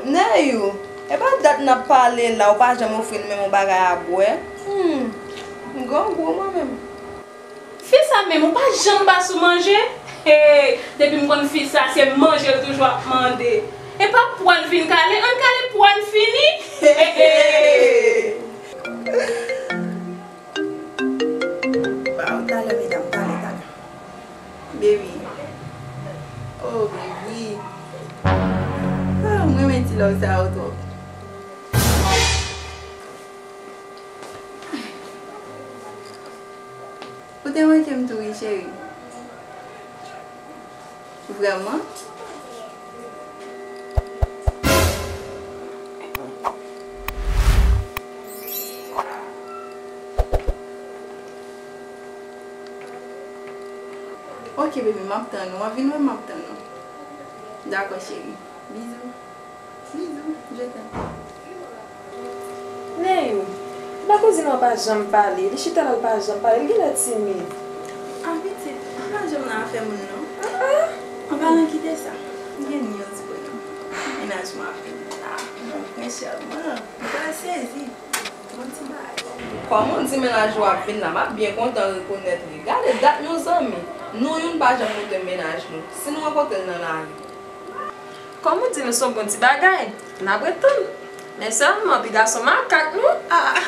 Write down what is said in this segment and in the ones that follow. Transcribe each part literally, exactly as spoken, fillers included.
Neyou, e pa dat n ap pale la, ou pa janm ofri n menm yon bagay a bwè. Hmm, m grangou mwen menm. Fi sa menm, ou pa janm pa sou manje? Hey, depi m konn fi sa, se manje l toujou ap mande. E pa pwa n vin kale, ann kale pwa n fini. Hey, hey. Ba, talè, medam, talè, talè. Baby. Oh, baby. Ah, m renmen ti love sa yo twòp. Ou te manke m tou wi, cheri. Vrèman? Ok, baby, m ap tann ou. W ap vin wè m, m ap tann ou. Dakò, cheri. Bizou. Bizou, je t'aime. Neyou, m pa kouzin ou an pa janm pale. Li chita la, l pa janm pale. Li genlè timid. Ah, pitit, anba janm nan afè moun non. Ah, ah. An palan kite sa, m gen news pou nou. Mennaj mwen ap vin la. Mwen chèlman, mwen pral sezi. Bon ti bagay. Kòman w di mennaj ou ap vin la, m ap byen kontan rekonèt li. Gade dat nou zanmi. Nou youn pa janm montre m mennaj nou. Si nou rankontre l nan lari. Kòm ou di nou se yon bon ti bagay, n ap ret tann. Men sèlman, piga se yon makak, non? Ah.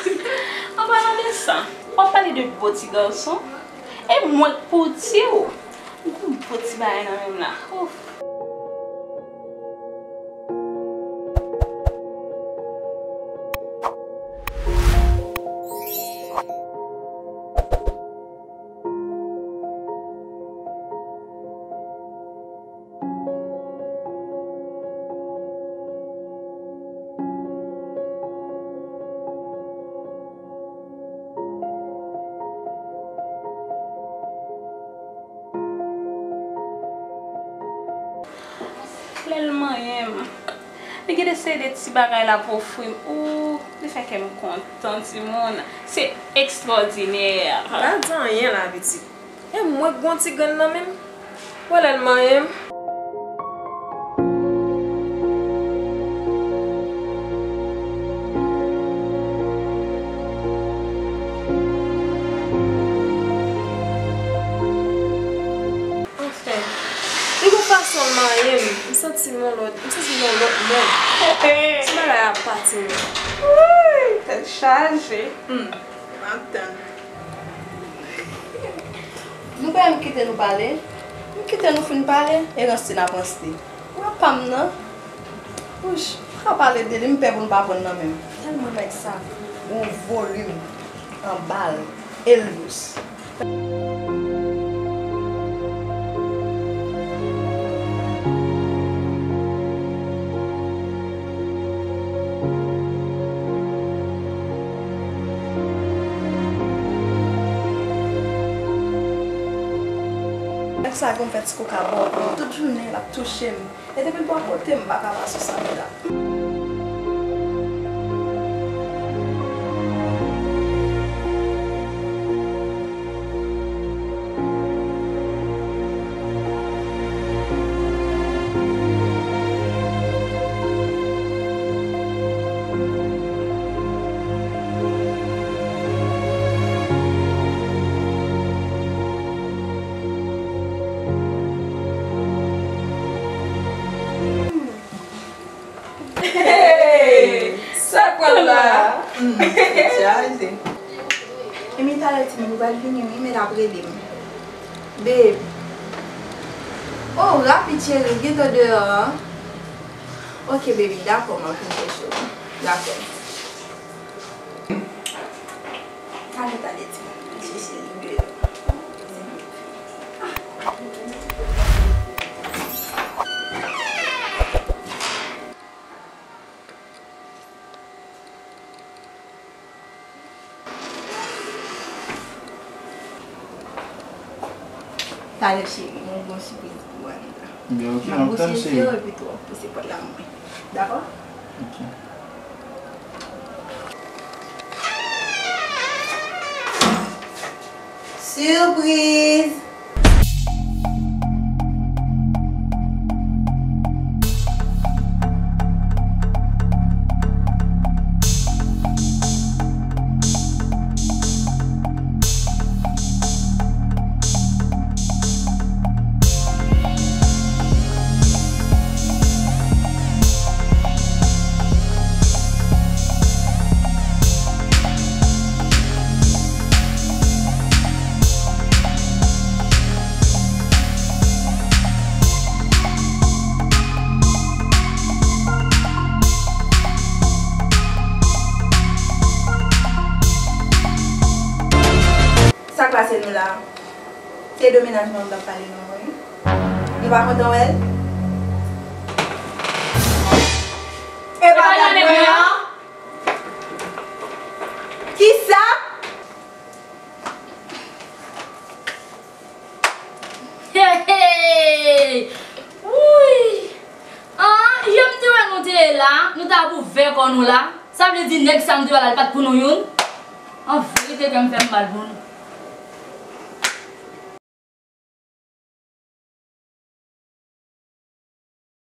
An palan de sa, w ap pale de bo ti gason? E mwen k pou di w, m gon bo ti bagay nan men m la. Ouf. Lè l manyen m, li gen de seri de ti bagay l ap ofri m. Ou, li fè kè m kontan, timoun. Se ekstwòdinè. Pa di anyen la, pitit. E mwen k gon ti grenn nan men m. Wè lè l manyen m. Anfen, li gon fason l manyen m, m santi m yon lòt, m santi m yon lòt mond. Ti bagay ap pati m. Wouy, tèt chaje. Hmm, m ap tann. Nou kwè m kite nou pale? M kite nou fin pale, e ranste n ap ranste. Ou wè pa m nan? Wouch, m pa pale de li, m pè pou l pa pran nan men m. Tèlman nèg sa gon volim anba l, e l dous. Nèg sa gon fè ti koka bò, tout jounen l ap touche m. E depi l bò kote m, m pa ka pase san li la. Hey! Sa k pral la? Hmm, tèt chaje. Emi, talè timoun, ou pral vini wi, men ap rele m. Babe. Oh, rapid cheri, ou gentan deyò a? Ok, baby, dakò, m ap vin chèche w. Dakò. Talè, talè, timoun, m ap chèche li deyò. Talè cheri, mwen gen yon sipriz pou ou Anita. Ebyen, ok, m ap tann, cheri. M ap bouche je w epi tou w ap pouse pòt la mwen. Dakò? Ok. Sipriz! Se de mennaj mwen m t ap pale non, wi. Nou pa kontan wè l? E pa gad mwen an? Kisa? Hey, hey! Wouy! An, jan m te wè nou te ye la, nou t ap ouvè kò nou la. Sa vle di nèg sa m te wè la, li pa t pou nou youn? An verite, kè m fè m mal pou nou.